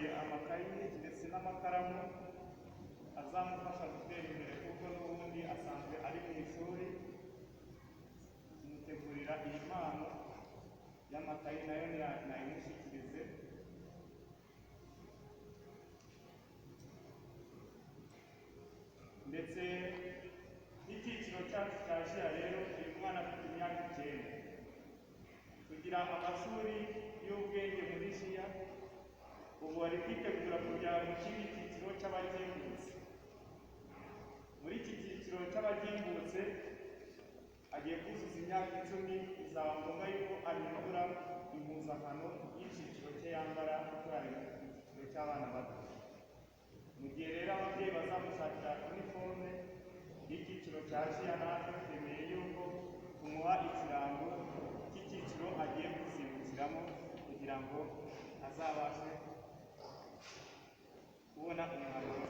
Twamuteguriye amakayi ndetse n'amakaramu azamufasha gutera imbere, kuko n'ubundi asanzwe ari mu ishuri. Tumutegurira iyi mpano y'amakayi, nayo nayimushyikirize. Ndetse n'icyiciro cyacu cya jiya rero, uyu mwana afite imyaka 9. Tugira amashuri y'ubwenge muri jiya, ubu ari kwitegura kujya mu kindi cyiciro cy'abagimbutse. Muri iki cyiciro cy'abagimbutse agiye kuzuza imyaka 10, bizaba ngombwa yuko ahindura impuzankano y'icyiciro cye yambara kuko ari mu cyiciro cy'abana bato. Mu gihe rero ababyeyi bazamushakira iniforume y'icyiciro cya jiya, natwe twemeye yuko tumuha ikirango cy'icyiciro agiye kuzimbukiramo kugira ngo azabashe kubona umwambaro.